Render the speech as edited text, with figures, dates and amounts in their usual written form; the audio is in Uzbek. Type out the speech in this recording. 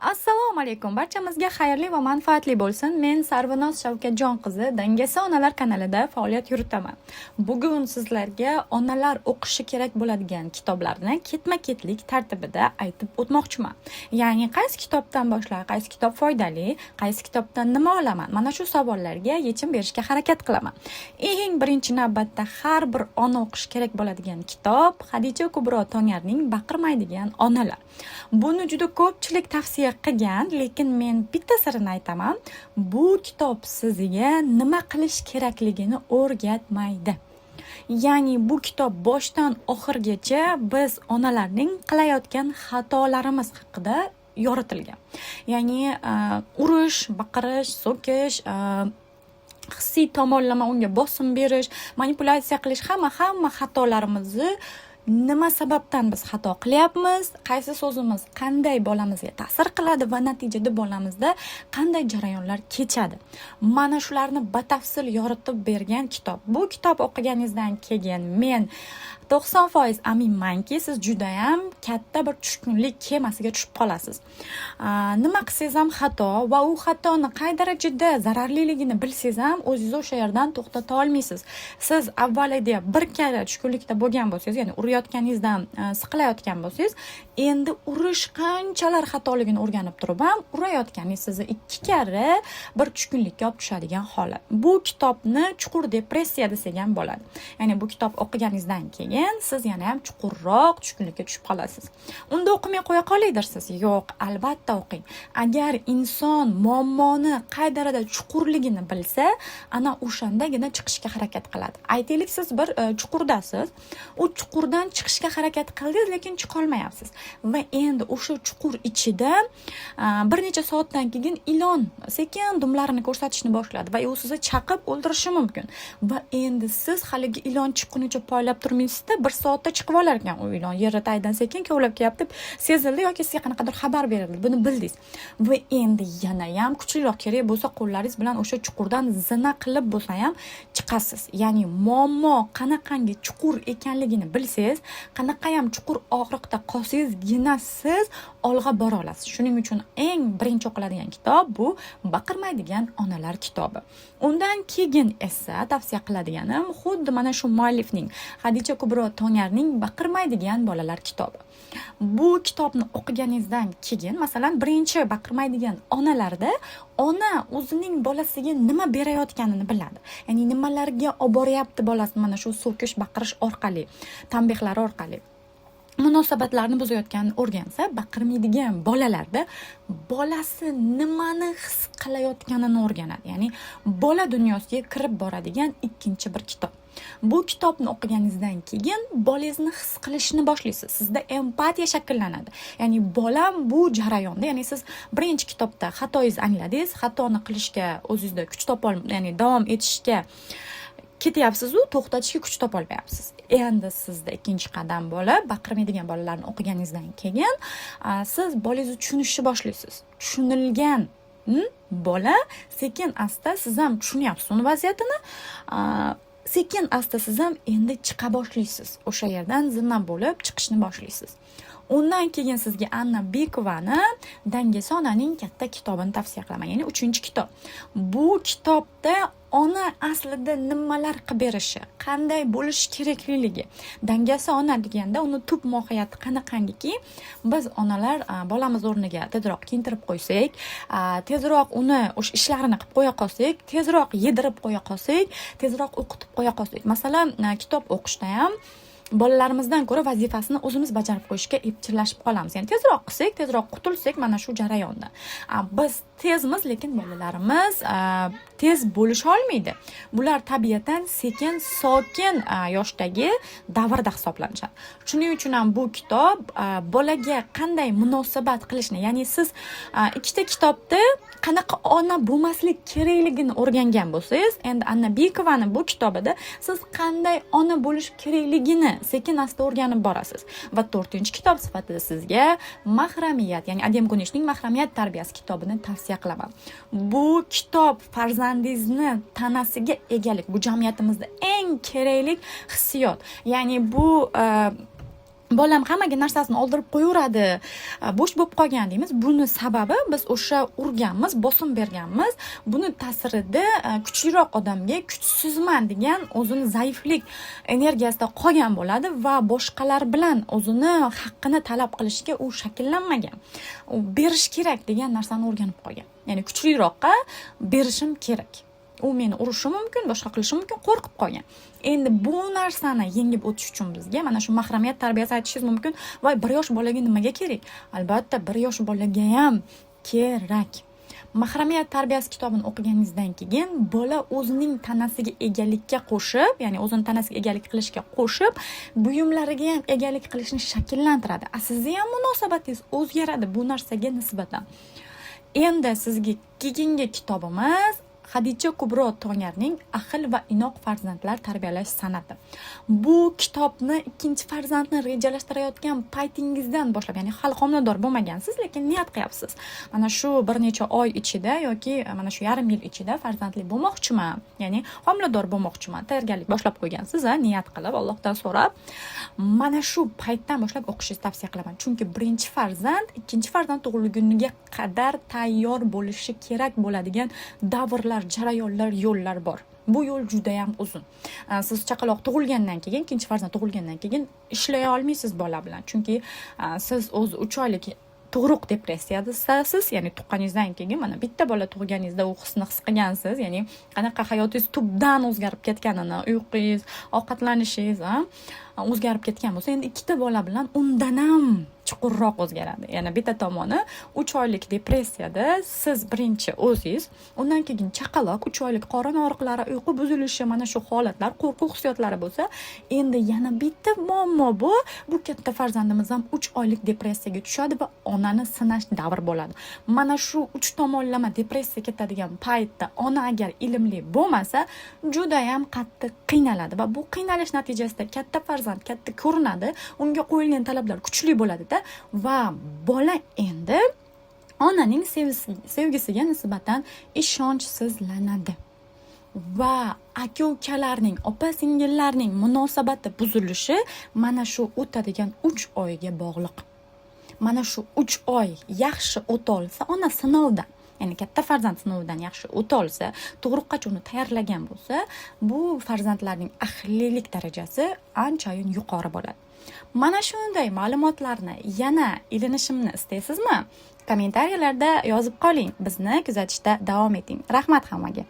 Assalomu alaykum. Barchamizga xayrli va manfaatli bo'lsin. Men Sarvinoz Shavkatjon qizi Dangasa onalar kanalida faoliyat yuritaman. Bugun sizlarga onalar o'qishi kerak bo'ladigan kitoblarni ketma-ketlik tartibida aytib o'tmoqchiman. Ya'ni qaysi kitobdan boshlay, qaysi kitob foydali, qaysi kitobdan nima olaman? Mana shu savollarga yechim berishga harakat qilaman. Eng birinchi navbatda har bir ona o'qishi kerak bo'ladigan kitob Xadicha Kubro Tongarning Baqirmaydigan onalar. Buni juda ko'pchilik tavsiya qilgan, lekin men bitta sirini aytaman. Bu kitob sizga nima qilish kerakligini o'rgatmaydi. Ya'ni bu kitob boshdan oxirgacha biz onalarning qilayotgan xatolarimiz haqida yoritilgan. Ya'ni urish, baqirish, so'kish, hissiy tomonlama unga bosim berish, manipulyatsiya qilish, hamma xatolarimizni nima sababdan biz xato qilyapmiz, qaysi so'zimiz qanday bolamizga ta'sir qiladi va natijada bolamizda qanday jarayonlar kechadi. Mana shularni batafsil yoritib bergan kitob. Bu kitob o'qiganingizdan keyin men 90% aminmanki, siz judayam katta bir tushkunlik kemasiga tushib qolasiz. Nima qilsangiz ham xato va u xatoni qay darajada zararliligini bilsangiz ham o'zingizni o'sha yerdan to'xtata olmaysiz. Siz avvalida bir karra tushkunlikda bo'lgan bo'lsangiz, ya'ni urayotganingizdan siqilayotgan bo'lsangiz, endi urish qanchalar xatoligini o'rganib turib ham urayotganingiz sizni ikki karra bir tushkunlikka olib tushadigan holat. Bu kitobni chuqur depressiya desak ham bo'ladi. Ya'ni bu kitob o'qiganingizdan keyin siz yana ham chuqurroq tushkunlikka tushib qolasiz. Unda o'qimay qo'ya qolaydirsiz. Yo'q, albatta o'qing. Agar inson muammoni qay darajada chuqurligini bilsa, ana o'shandagina chiqishga harakat qiladi. Aytaylik, siz bir chuqurdasiz. U chuqurdan chiqishga harakat qildingiz, lekin chiqolmayapsiz. Va endi o'sha chuqur ichida bir necha soatdan keyin ilon sekin dumlarini ko'rsatishni boshladi va u sizni chaqib o'ldirishi mumkin. Va endi siz haligi ilon chiqqunicha poylab turmaysizda, bir soatda chiqib olar ekan u ilon. Yer tagidan sekin kovlab kelyapti, sezildi yoki sizga qanaqadir xabar berildi, buni bildingiz. Va endi yana ham kuchliroq kerak bo'lsa, qo'llaringiz bilan o'sha chuqurdan zina qilib bo'lsa ham chiqasiz. Ya'ni muammo qanaqangi chuqur ekanligini bilsangiz, qanaqayam chuqur og'riqda qolsangizgina siz olg'a bora olasiz. Shuning uchun eng birinchi o'qiladigan kitob bu Baqirmaydigan onalar kitobi. Undan keyin esa tavsiya qiladiganim xuddi mana shu muallifning, Xadicha Kubro Tongarning Baqirmaydigan bolalar kitobi. Bu kitobni o'qiganingizdan keyin, masalan, birinchi Baqirmaydigan onalarda ona o'zining bolasiga nima berayotganini biladi. Ya'ni nimalarga olib boryapti bolasini mana shu so'kish, baqirish orqali, tanbehlari orqali munosabatlarni buzayotganini o'rgansa, baqirmaydigan bolalarda bolasi nimani his qilayotganini o'rganadi. Ya'ni bola dunyosiga kirib boradigan ikkinchi bir kitob. Bu kitobni o'qiganingizdan keyin bolangizni his qilishni boshlaysiz. Sizda empatiya shakllanadi. Ya'ni bolam bu jarayonda, ya'ni siz birinchi kitobda xatoyingizni angladingiz, xatoni qilishga o'zingizda kuch topol, ya'ni davom etishga ketyapsiz-u, to'xtatishga kuch topolmayapsiz. Endi sizda ikkinchi qadam bo'lib, Baqirmaydigan bolalarni o'qiganingizdan keyin siz bolangizni tushunishni boshlaysiz. Tushunilgan bola sekin asta, siz ham tushunyapsiz uni vaziyatini, sekin asta siz ham endi chiqa boshlaysiz. O'sha yerdan zina bo'lib chiqishni boshlaysiz. Undan keyin sizga Anna Bekovani Dangasa onaning katta kitobini tavsiya qilaman. Ya'ni uchinchi kitob. Bu kitobda ona aslida nimalar qilib berishi, qanday bo'lishi kerakligi. Dangasa ona deganda uni tub mohiyati qanaqangiki, biz onalar bolamiz o'rniga tezroq kiyintirib qo'ysak, tezroq uni o'sha ishlarini qilib qo'ya qolsak, tezroq yedirib qo'ya qolsak, tezroq o'qitib qo'ya qolsak. Masalan, kitob o'qishda ham bolalarimizdan ko'ra vazifasini o'zimiz bajarib qo'yishga epchillashib qolamiz. Ya'ni tezroq qilsak, tezroq qutulsak mana shu jarayondan. Biz tezmiz, lekin bolalarimiz tez bo'lisha olmaydi. Bular tabiatan sekin, sokin yoshdagi davrda hisoblanishadi. Shuning uchun ham bu kitob bolaga qanday munosabat qilishni, ya'ni siz ikkita kitobda qanaqa ona bo'lmaslik kerakligini o'rgangan bo'lsangiz, endi Anna Bekovani bu kitobida siz qanday ona bo'lish kerakligini sekin asta o'rganib borasiz. Va to'rtinchi kitob sifatida sizga Mahramiyat, ya'ni Adem Gunishning Mahramiyat tarbiyasi kitobini tavsiya qilaman. Bu kitob farzandingizni tanasiga egalik, bu jamiyatimizda eng kerakli hissiyot. Ya'ni bu Bolam hammaga narsasini oldirib qo'yaveradi, bo'sh bo'lib qolgan deymiz. Buni sababi, biz o'sha urganmiz, bosim berganmiz. Buni ta'sirida kuchliroq odamga kuchsizman degan o'zini zaiflik energiyasida qolgan bo'ladi va boshqalar bilan o'zini haqqini talab qilishga u shakllanmagan. U berish kerak degan narsani o'rganib qolgan, ya'ni kuchliroqqa berishim kerak, u meni urishi mumkin, boshqa qilishi mumkin, qo'rqib qolgan. Endi bu narsani yengib o'tish uchun bizga mana shu mahramiyat tarbiyasi aytishingiz mumkin: "Voy, 1 yosh bolaga nimaga kerak?" Albatta, 1 yosh bolaga ham kerak. "Mahramiyat tarbiyasi" kitobini o'qiganingizdan keyin bola o'zining tanasiga egalikka qo'shib, ya'ni o'zini tanasiga egalik qilishga qo'shib, buyumlariga ham egalik qilishni shakllantiradi. A sizni ham munosabatingiz o'zgaradi bu narsaga nisbatan. Endi sizga keyingi kitobimiz Hadicha Kubro Tonyarning "Ahil va inoq farzandlar tarbiyalash san'ati". Bu kitobni ikkinchi farzandni rejalashtirayotgan paytingizdan boshlab, ya'ni hali homilador bo'lmagansiz, lekin niyat qilyapsiz, mana shu bir necha oy ichida yoki mana shu yarim yil ichida farzandli bo'lmoqchiman, ya'ni homilador bo'lmoqchiman, tayyorgarlik boshlab qo'ygansiz, a niyat qilib, Allohdan so'rab, mana shu paytdan boshlab o'qishingizni tavsiya qilaman. Chunki birinchi farzand ikkinchi farzand tug'ilguniga qadar tayyor bo'lishi kerak bo'ladigan davrlar, jarayonlar, yo'llar bor. Bu yo'l judayam uzun. Siz chaqaloq tug'ilgandan keyin, ikkinchi farzand tug'ilgandan keyin ishlay olmaysiz bola bilan, chunki siz o'zi 3 oylik tug'ruq depressiyadasiz, ya'ni tuqqaningizdan keyin, mana bitta bola tug'ganingizda u hisni his qilgansiz, ya'ni qanaqa hayotingiz tubdan o'zgarib ketganini, uyqungiz, ovqatlanishingiz o'zgarib ketgan bo'lsa, endi ikkita bola bilan undan ham chuqurroq o'zgaradi. Yana bitta tomoni, 3 oylik depressiyada siz birinchi o'zingiz, undan keyin chaqaloq, 3 oylik qorin og'riqlari, uyqu buzilishi, mana shu holatlar, qo'rquv hissiyotlari bo'lsa, endi yana bitta muammo, bu katta farzandimiz ham 3 oylik depressiyaga tushadi va onani sinash davri bo'ladi. Mana shu uch tomonlama depressiya ketadigan paytda ona agar ilmli bo'lmasa, judayam qattiq qiynaladi va bu qiynalish natijasida katta farzand katta ko'rinadi, unga qo'yilgan talablar kuchli bo'ladida va bola endi onaning sevgisiga nisbatan ishonchsizlanadi va aka ukalarning, opa singillarning munosabati buzilishi mana shu o'tadigan 3 oyga bog'liq. Mana shu 3 oy yaxshi o'tolsa, ona sinovdan, ya'ni katta farzand sinovidan yaxshi o'tolsa, tug'ruqqacha uni tayyorlagan bo'lsa, bu farzandlarning ahillilik darajasi anchayin yuqori bo'ladi. Mana shunday ma'lumotlarni yana ilinishimni istaysizmi? Kommentariyalarda yozib qoling. Bizni kuzatishda davom eting. Rahmat hammaga.